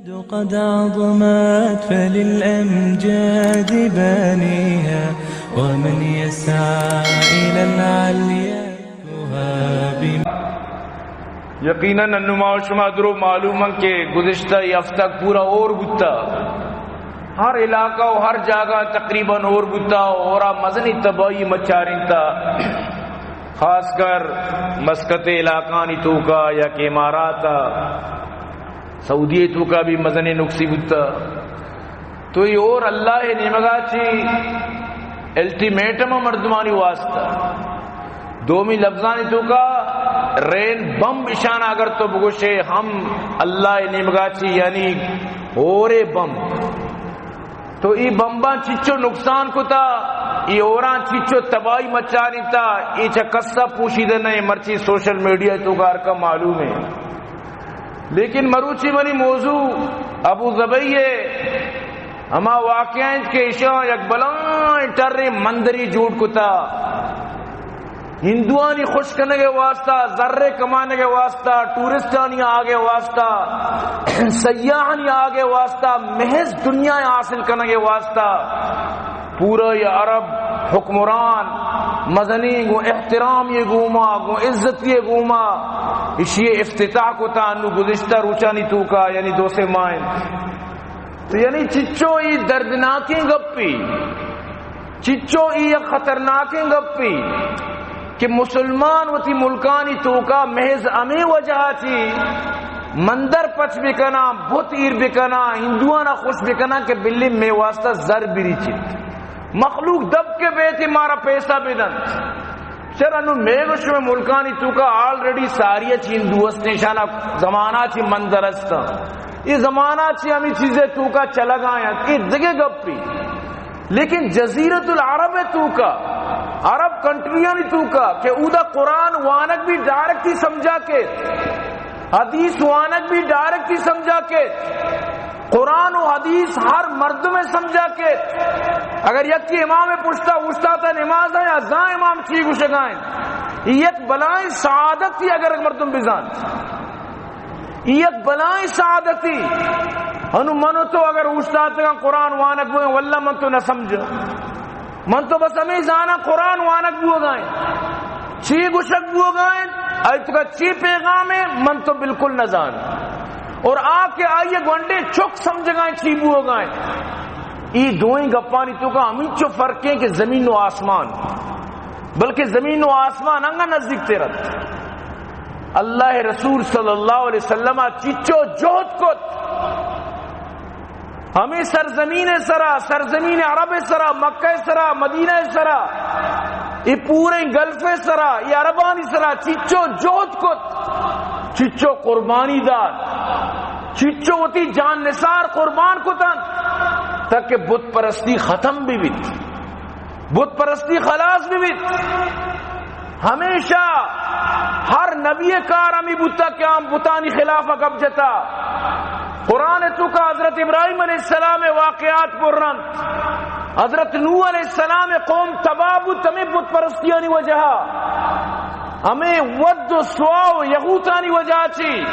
قد عظمت فللأمجاد بانيها، ومن يسعى إلى العليا يهاب. یقیناً انو ما و شما درو معلوم انت کہ گزشتہ اے ہفتگ پورا ہور بوتا، ہر علاقہ و ہر جاگہ تقریباً ہور بوتا، ہورا مزنیں تباہی مچارینتا، خاص کر مسقط علاقانی توکا یا کہ امارات سعودی توکا بھی مزنیں نقصی بوتا۔ تو اے ہور اللہ نیمگا چی الٹیمیٹم مردمانی واسطہ۔ دومی لفظانی توکا رین بمب اشانا اگر تو بگوشے ہم اللہ نیمگا چی، یعنی ہورے بمب۔ تو اے بمباں چچو نقصان کتا، اے ہوراں چچو تباہی مچارینتا، اے چہ کسا پوشیدہ نہ، مرچی سوشل میڈیا توکا ہر کا معلوم ہے۔ لیکن مروچی منی موضوع ابوظبی ہے، ہما واقعہ انت کہ ایشاں یک بلائیں ٹریں مندری جوڑ کتا، ہندوانی خوش کنگ واسطہ، زر کمانگ واسطہ، ٹورسٹانی آگ واسطہ، سیاحانی آگ واسطہ، محض دنیا حاصل کنگ واسطہ۔ پورا یہ عرب حکمران مزنی گوں احترام یہ گوما، گوں عزت یہ گوما، اشی افتتاح کتا انو گزشتہ روچانی توکا، یعنی دو سے ماہ انت۔ تو یعنی چچو ای دردناکیں گپی، چچو ای یک خطرناکیں گپی کہ مسلمان وتی ملکانی توکا محض ہمیں وجہ چی مندر پچ بکناں، بت ایر بکناں، ہندوانا خوش بکناں کہ بلی میں واسطہ زر بریچیت۔ مخلوق دب کے بیتی مارا پیسہ بدنت۔ چرا نو میگو شمے ملکانی توکا آلریڈی ساری چی ہندو است، ایشانا زمانہ چی مندر است۔ یہ زمانہ چی ہمیں چیزیں توکا چلگا ہیں، یہ دگے گپی۔ لیکن جزیرۃ العرب توکا، عرب کنٹریانی توکا کہ اودا قرآن وانگ بھی ڈائریکٹ ہی سمجھا کے، حدیث وانگ بھی ڈائریکٹ ہی سمجھا کے، قرآن و حدیث ہر مردم سمجھا کے۔ اگر یکی امام پشتا اوشتاتا نماز ہے یا زاں امام چی گوشگائیں، یہ یک بلائیں سعادت تھی اگر مردم بزان۔ یک بلائیں سعادتی۔ ہنو من و تو اگر اوشتاتگاں قرآن وانگ بوئیں، واللہ من تو نہ سمجھاں۔ من تو بس ہمیں زاناں قرآن وانگ بوگائیں۔ چی گوشگ بوگائیں، آئی توکا چی پیغام ہے، من تو بالکل نہ زان۔ اور آ کہ آئی گونڈے چک سمجھگائیں چی بوگائیں۔ ای دوئیں گپانی توکا ہمینچو فرق ہیں کہ زمین و آسمان، بلکہ زمین و آسمان انگا نزدیک ترت۔ اللہ رسول صلی اللہ علیہ وسلم چچو جہد کت، ہمیں سرزمین سرا، سرزمین عرب سرا، مکہ سرا، مدینہ سرا، یہ پورے گلف سرا، یہ عربانی سرا چچو جہد کت، چچو قربانی دات، چچو وتی جان نثار قربان کتن، تاکہ بت پرستی ختم بھی بیت۔ بت پرستی خلاص بہ بیت۔ ہمیشہ ہر نبی کار ہمی بوتا کہ آ بتانی خلاف گپ جتا۔ قرآن توکا حضرت ابراہیم علیہ السلام واقعات پر رند۔ حضرت نوح علیہ السلام قوم تباہ بوت ہمیں بت پرستیانی وجہ۔ ہمیں ود و سوا و یغوتانی وجہ چی۔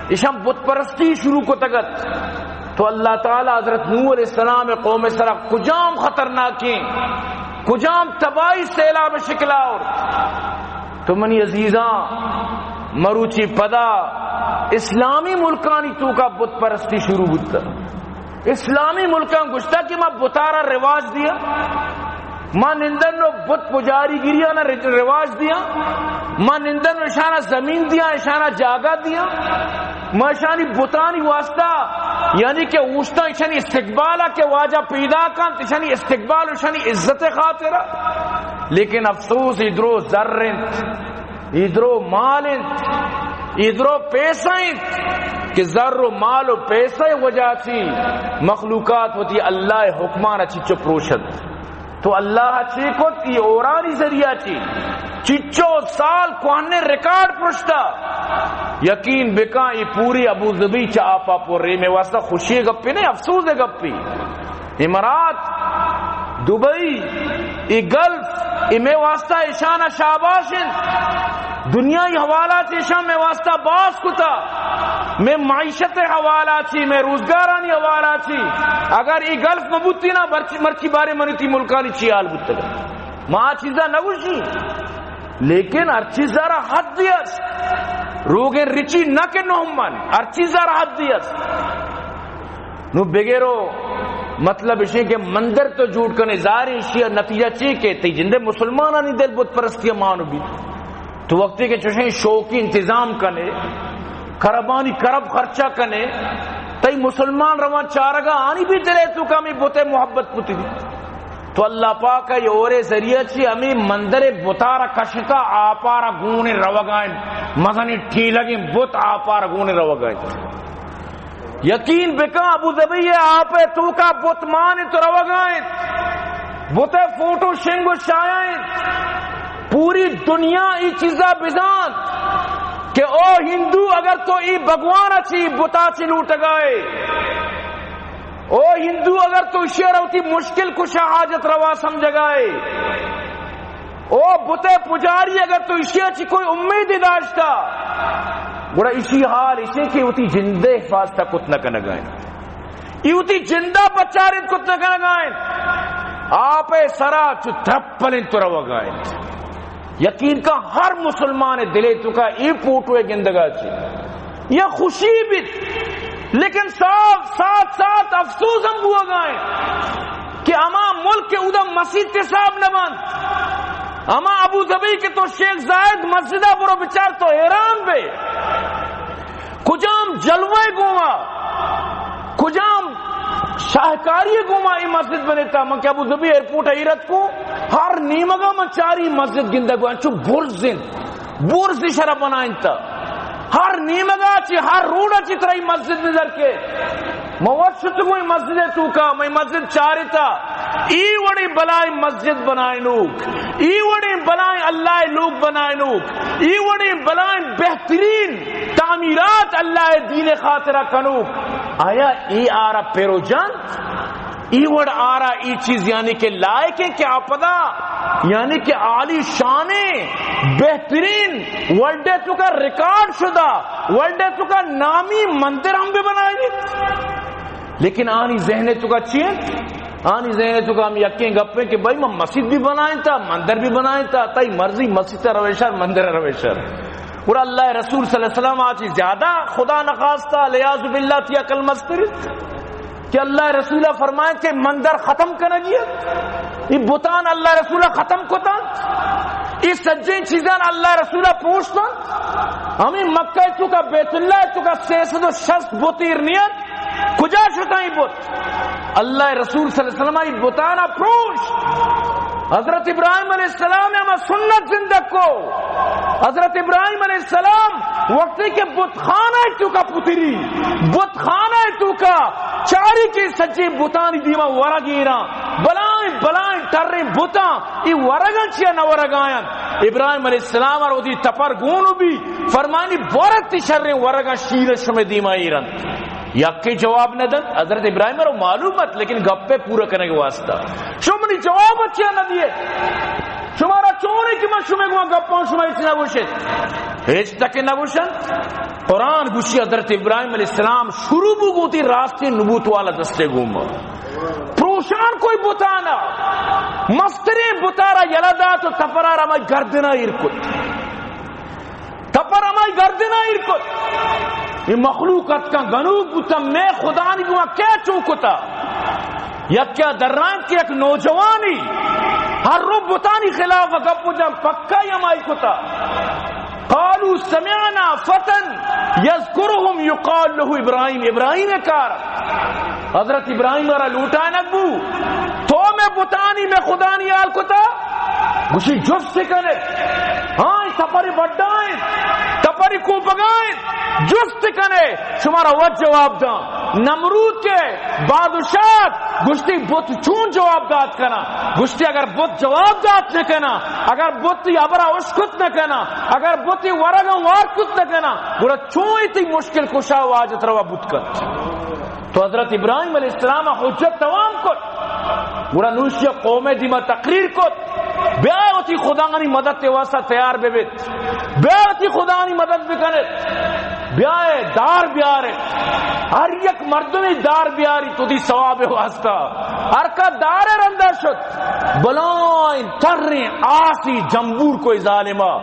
ایشاں بت پرستی شروع کتگت۔ تو اللہ تعالی حضرت نوح علیہ السلام قوم سرا کجام خطرناکیں، کجام تباہی سیلاب شکلا اور۔ تو منی عزیزاں، مروچی پدا اسلامی ملکانی توکا بت پرستی شروع بوتا۔ اسلامی ملکاں گوشتا کہ ما بتارا رواج دیا۔ ما نندن و بت پجاری گریانا رج-، رواج دیاں۔ ما نندن و اشانا زمین دیاں، اشانا جاگہ دیاں۔ ما اشانی بتانی واسطہ، یعنی کہ اوشتاں اشانی استقبالا کہ واجہ پیدا کنت، اشانی استقبال و اشانی عزت خاطرا۔ لیکن افسوس، ادرو زر انت، ادرو مال انت، ادرو پیسہ انت کہ زر و مال و پیسہ وجہ چی مخلوقات وتی اللہ حکمانا چچو پروشت۔ تو اللہ چی کت؟ ای اورانی ذریعہ چی چچو سال کوہنیں ریکارڈ پرشتا۔ یقین بکاں، ای پوری ابوظبی چہ آپا پر۔ اے مئے واسطہ خوشی گپی نہ، افسوس گپی۔ امارات، دبئی، ای گلف، اے مئے واسطہ اشانا شاباش انت۔ دنیای حوالہ چہ اشان مئے واسطہ باز کتا۔ مئے معیشت حوالہ چی، مئے روزگارانی حوالہ چی۔ اگر اے گلف مہ بوتی نا، مرچی، مرچی بارے منی تئی ملکانی چی حال بوتگ۔ ما آ چیزا نگوشی۔ لیکن ہر چیزا را حدی است۔ روگن رچی نہ کہ نہ من، ہر چیزا را حدی است۔ نو بگیرو، مطلب اشیں کہ مندر تو جوڑ کنے، ظاہر اشی نتیجہ چی کہ تئی جندے مسلمانانی دل بت پرستی مانو بی۔ تو وقتی کہ چوشیں شوقی انتظام کنے، کربانی کرب خرچہ کنے، تئی مسلمان روان چارگا آنی بھی دلے تو کمی بتے محبت پتی بی۔ تو اللہ پاک ء اے ہورے ذریعہ چی ہمیں مندر بتارا کشتا، آپارا گون روگائیں، مزنی ٹیلگیں بت آپارا گون روگائیں۔ یقین بکن ابو ظبی، آپ ء توکا بت مان تو روگائیں، بت ء فوٹو شنگ و شایائیں۔ پوری دنیا ای چیزا بزان کہ او ہندو، اگر تو ای بھگوان چی بتا چی لوٹگائے، او ہندو، اگر تو اشی ء را وتی مشکل کشا حاجت روا سمجھگائے، او بت ء پجاری، اگر تو اشی ء چی کوئی امید داشتا، گڑا اشی حال اشی کہ وتی جندے حفاظت کت نہ کنگائیں، ای وتی جندا بچارت کت نہ کنگائیں، آپ ء سرا چو ترپل انت روگائیں۔ یقین کا ہر مسلمان دلے توکا اے فوٹو گندگا چی یا خوشی بیت، لیکن ساتھ ساتھ ساتھ افسوس ہم بوگائیں کہ ہما ملک کے اودا مسیت حساب نہ بنت۔ ہما ابو ظبی کہ تو شیخ زاید مسجدہ برو بچار تو حیران بے۔ کجام جلوہ گوما، کجام شاہکاری گوما اے مسجد بنیتا؟ من کہ ابو ظبی ایئرپورٹ ایرت کو، ہر نیمگا من چاری مسجد گندگو، انچو برز انت، برز شرا بنائنتا۔ ہر نیمگا چی، ہر روڈا چی ترائی مسجد نظر کے۔ من وت شتگوں مسجد توکا، من مسجد چارتا۔ ای وڑیں بلائیں مسجد بنائینوک، ای وڑیں بلائیں اللہ لوگ بنائینوک، ای وڑیں بلائیں بہترین تعمیرات اللہ دین خاطرہ کنوک، آیا ای آرا پیرو جان؟ ای وڑ آرا ای چیز یعنی کہ لائق ہیں کہ آپدا یعنی کہ عالی شان بہترین ورلڈ توکا ریکارڈ شدہ، ورلڈ توکا نامی مندر ہم بہ بنائینیت؟ لیکن آنی ذہن توکا چی انت؟ آنی ذہن توکا ہم یکیں گپ انت کہ بھائی، من مسجد بھی بنائینتا، مندر بھی بنائینتا، تئی مرضی، مسجد روشر، مندر روشر۔ اور اللہ رسول صلی اللہ علیہ وسلم آ چی زیادہ خدا نخواستہ، علیاذ باللہ، تئی عقل مستر کہ اللہ رسول فرمائے کہ مندر ختم کنگی انت۔ یہ بتان اللہ رسول ختم کتن۔ یہ سجیں چیزان اللہ رسول پوشتن۔ ہمیں مکہ توکا، بیت اللہ توکا سہ سد و شست بت ایر نیت۔ کجا شتاں ای بت؟ اللہ رسول صلی اللہ علیہ وسلم ای بتانا پروش۔ حضرت ابراہیم علیہ السلام ہما سنت زندگ کو۔ حضرت ابراہیم علیہ السلام وقتی کہ بت خانہ توکا پتری، بت خانہ توکا چاری کہ سجیں بتانی دیما ورگ ایراں، بلائیں بلائیں ٹریں بتاں، ای ورگاں چیا نہ ورگائیں؟ ابراہیم علیہ السلام ء وتی تپر گون بی، فرمانی، بورت شریں ورگاں شیر شمے دیما ایرنت۔ یکے جواب نہ دنت۔ حضرت ابراہیم رو معلوم ات، لیکن گپے پورا کنگ واسطہ، شما منی جواب چیا نہ دیے؟ شمارا چونے کہ من شمے گوما گپاں، شما ہچ نہ گوشت، ہچ تک نہ گوشن۔ قرآن گوشی حضرت ابراہیم علیہ السلام شروع بو گوتی راستیں نبوت والا دستے گوما پروشان کوئی بتانا، مستریں بتارا یلہ دات و تپرارا ہمائی گردنا ایر کت۔ تپر ہمائی گردنا ایر کت۔ یہ مخلوق اتکاں گنوک بوتاں، مئے خدانی گوما کئے چون کتا؟ یکیا درائیں کہ یک نوجوانی ہر رو بتانی خلاف گپ جان، پکا ہی ہمائی کتا۔ قالوا سمعنا فتى يذكرهم يقال له إبراهيم، ابراہیم کار۔ حضرت ابراہیم را لوٹائنگ بو، تو مئے بتانی، مئے خدانی حال کتا؟ گوشی جست کنے۔ ہاں، تپری بڈائیں، تپری کوپگائیں، جست کنے، شمارا وت جواب داں۔ نمرود کے بادشاہ گوشتی بت چون جواب دات کنا؟ گوشتی اگر بت جواب دات نہ کنا، اگر بت ای ہبرا اشکت نہ کنا، اگر بت ای ورگا وار کت نہ کنا، گڑا چون ای تئی مشکل کشا و حاجت روا بوت کت؟ تو حضرت ابراہیم علیہ السلام حجت توام کت۔ گڑا نوشی قوم دیما تقریر کت۔ بیا وتی خدانی مدد ءِ واسطہ تیار بہ بیت۔ بیا وتی خدانی مدد بکنت۔ بیا دار بیارت۔ ہر یک مردمے دار بیاری تو دی ثواب ءِ واسطہ۔ ہر کا دار ءِ رندا شت۔ بلائیں تریں آسی جمبور کوئی ظالما۔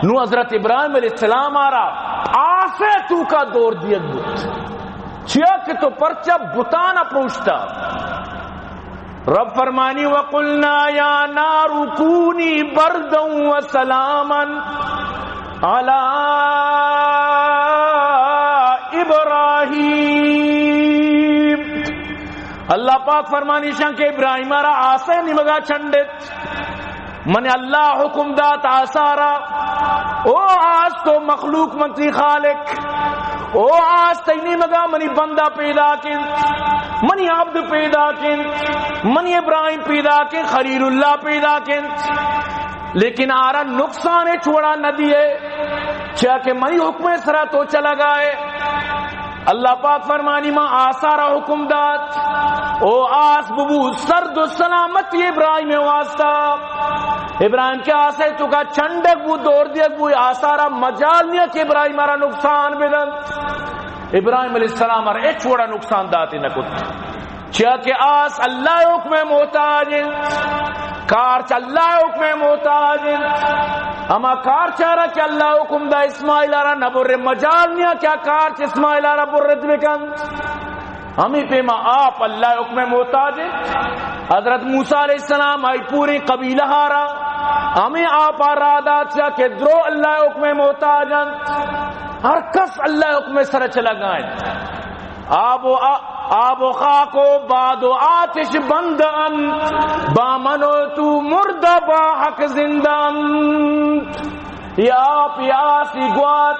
نو حضرت ابراہیم علیہ السلام ءَ را آس ءِ توکا دور دیگ بوت۔ چیا کہ تو پرچا بتانا پروشتا۔ رب فرمانی، وقلنا یا نار کونی بردا و سلاما علی ابراہیم۔ اللہ پاک فرمانی شان کہ ابراہیم ءَ را آس ءِ نیمگا چنڈت۔ من اللہ حکم دات آس ءَ را، او آس تو مخلوق من تئی خالق، او آس تئی نیمگا منی بندہ پیدا کن، منی عبد پیدا کن، منی ابراہیم پیدا کن، خلیل اللہ پیدا کن، لیکن آرا نقصان ءِ چوڑا نہ دیئے، چیا کہ منی حکم ءِ سرا تو چلگائے۔ اللہ پاک فرمانی، ما آس ءَ را حکم دات، او آس ببو سرد و سلامتی ابراہیم ءِ واسطہ۔ ابراہیم کہ آس ءِ توکا چنڈگ بو، دور دیگ بو، آس ءَ را مجال نیا کہ ابراہیم ءَ را نقصان بدنت۔ ابراہیم علیہ السلام ءَ را ہچ وڑا نقصان داتے نہ کت۔ چیا کہ آس اللہ ءِ حکم ءِ محتاج انت، کارچ اللہ ءِ حکم ءِ محتاج انت۔ ہما کارچ ءَ را کہ اللہ ءِ حکم دا اسماعیل ءَ را نہ برے، مجال نیا کہ آ کارچ اسماعیل ءَ را برت بکنت۔ ہمے پیما آپ اللہ ءِ حکم ءِ محتاج انت۔ حضرت موسی علیہ السلام آئی پوری قبیلہ ءَ را ہمے آپ ءَ را دات، چیا کہ درو اللہ ءِ حکم ءِ محتاج انت۔ ہر کس اللہ ءِ حکم ءِ سرا چلگا انت۔ آب و آ-، آب و خاک و باد و آتش بند انت، با من و تو مردہ با حق زندہ انت۔ اے آپ، اے آس، اے گوات،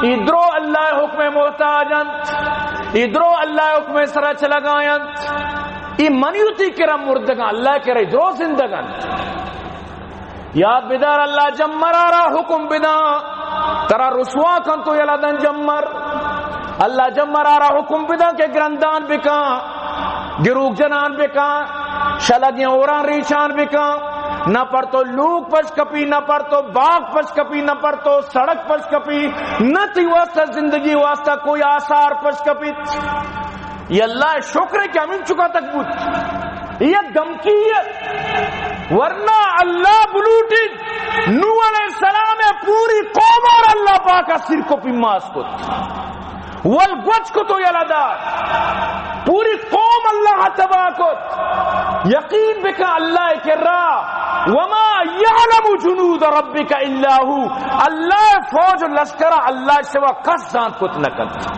اے درو اللہ ءِ حکم ءِ محتاج انت، اے درو اللہ ءِ حکم ءِ سرا چلگا انت۔ اے منی و تئی کرا مردگاں، اللہ ءِ کرا درو زندگ انت۔ یاد بدار، اللہ جمر ءَ را حکم بداں، ترا رسوا کنت و یلہ دنت جمر۔ اللہ جمر ءَ را حکم بداں کہ گرندان بکاں، گروک جنان بکاں، شلگیں ہوران ریچان بکاں، نہ پر تو لوگ پش کپی، نہ پر تو باغ پش کپی، نہ پر تو سڑک پش کپی، نہ تئی واسطہ زندگی واسطہ کوئی آثار پش کپیت۔ اے اللہ ءِ شکر انت کہ ہمینچکا تک بوت۔ اے یک دھمکی انت، ورنہ اللہ بلوٹیت نوح علیہ السلام ءِ پوری قوم ءَ را اللہ پاک ءَ سیر کو پیماز کت، ول گوچ کت و یلہ دات۔ پوری قوم اللہ ءَ تباہ کت۔ یقین بکن اللہ ءِ کرا، وما یعلم جنود ربک الا ھو، اللہ ءِ فوج و لشکر ءَ اللہ ءِ سوا کس زانت کت نہ کنت۔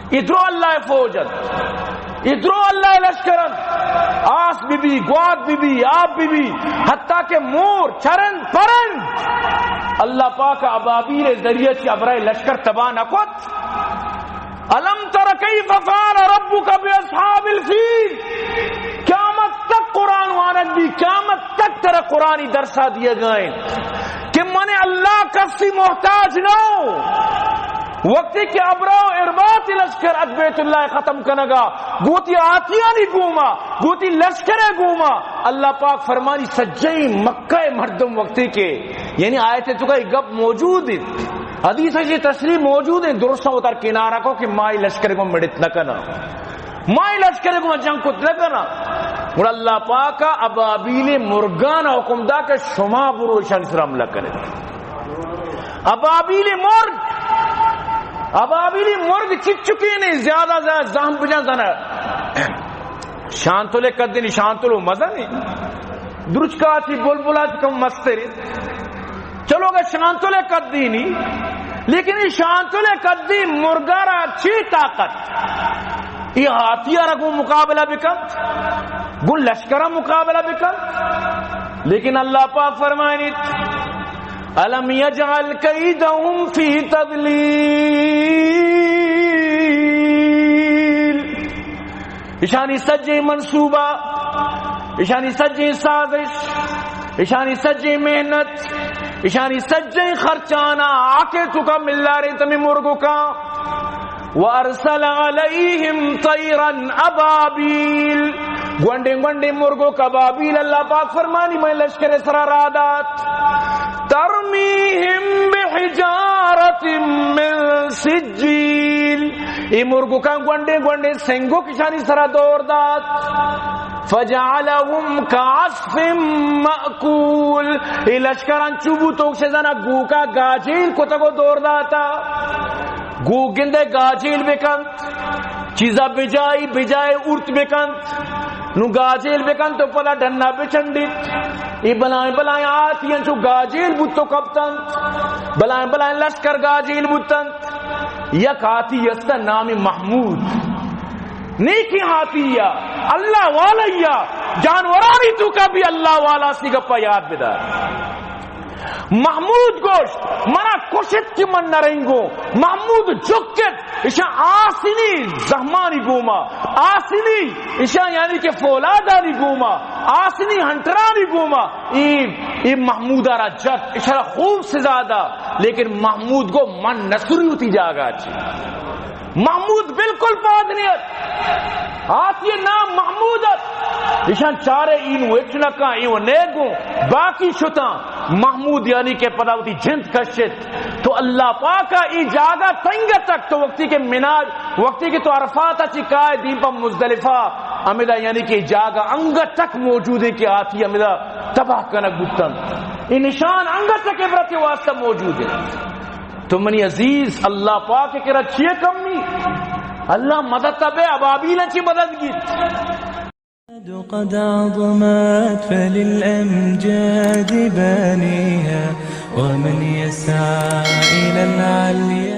اے درو اللہ ءِ فوج انت، اے درو اللہ ءِ لشکر انت۔ آس بہ بی، گوات بہ بی، آپ بہ بی، حتیٰ کہ مور، چرند، پرند، اللہ پاک ءَ ابابیل ءِ ذریعہ چہ ابرہ ءِ لشکر تباہ نہ کت۔ الم تر کیف فعل ربک باصحاب الفیل۔ قیامت تک قرآن وانگ بی، قیامت تک ترا قرآنی درسا دیگا انت کہ من اللہ کسی محتاج نہ اوں۔ وقتی کہ ابرہ و ارباط لشکر ات بیت اللہ ختم کنگا، گوں وتی ہاتیانی گوما، گوں وتی لشکر گوما، اللہ پاک فرمانی سجہیں مکہ مردم وقتی کہ، یعنی آیت توکا اے گپ موجود انت، حدیث ءَ چہ تصریح موجود انت، درستاں وتارا کنارہ کو کہ ما اے لشکر گوں مڑت نہ کناں۔ ما اے لشکر گوں جنگ کت نہ کناں۔ گڑا اللہ پاک ءَ ابابیل مرگان ءَ حکم دا کہ شما برو اشانی سر حملہ کنیت۔ ابابیل مرگ، ابابیل مرگ چچکینے، زیادہ زیادہ زہم بجن زنہ۔ شانتل ءِ قدینی، شانتل و مزنی۔ درچکا چی بلبلا چی کم مستری۔ چلو اگر شانتل ءِ قدینی، لیکن اے شانتل ءِ قدی مرگا را چی طاقت؟ اے ہاتھی ءَ را گوں مقابلہ بکنت، گوں لشکر ءَ مقابلہ بکنت۔ لیکن اللہ پاک فرمائنیت، الم یجعل کیدہم فی تضلیل۔ اشانی سجیں منصوبہ، اشانی سجیں سازش، اشانی سجیں محنت، اشانی سجیں خرچانا آکے توکا ملارینت ہمے مرگوکاں۔ وارسل علیہم طیرا ابابیل، گونڈیں گونڈیں مرگوک ابابیل، اللہ پاک فرمانی، مئے لشکر سرا را دات۔ ترمیہم بحجارۃ من سجیل، اے مرگوکاں گونڈیں گونڈیں سنگوک اشانی سرا دور دات۔ فجعلہم کعصف مأکول، اے لشکر انچو بوت، تو گشے زانا گوکا گاجیل کتگ و دور داتا۔ گوک گندے گاجیل بکنت، چیزا بجائی بجائے ارت بکنت۔ نو گاجیل بکنت و پدا ڈنا بچنڈیت۔ اے بلائیں بلائیں ہاتھی انچو گاجیل بوت و کپتنت۔ بلائیں بلائیں لشکر گاجیل بوتنت۔ یک ہاتھی است نام محمود، نیکیں ہاتھی یا، اللہ والا یا، جانورانی توکا بھی اللہ والا، سی گپا یاد بدار۔ محمود گوشت، منا کشت کہ من نرنگوں۔ محمود جکت، اشاں آسنی زہمانی گوما، آسنی اشاں یعنی کہ فولادانی گوما، آسنی ہنٹرانی گوما، اے، اے محمودا را جت، اشارا خوب سزا دا، لیکن محمود گو من نسری ہوتی جاگا چی۔ محمود بالکل پاد نیت۔ ہاتھی نام محمود ات۔ ایشان چارے اینو ہچ نہ کن، ایو نیگوں، باقی شتاں۔ محمود یعنی کہ پدا وتی جند کشت۔ تو اللہ پاکا ای جاگہ تنگ تک تو وقتی کہ مناج، وقتی کہ تو عرفات چی کائے دیم پہ مزدلفہ، ہمدا یعنی کہ ای جاگہ انگت تک موجود ہے کہ ہاتھی ہمدا تباہ کنگ بوتن۔ ای نشان انگت تک عبرت واسطہ موجود ہے۔ تو منی عزیز، اللہ پاک کرا چیئے کمی؟ اللہ مدد تبے، ابابیل چی مدد گیت۔ قد عظمت فللأمجاد بانيها، ومن يسعى إلى العلي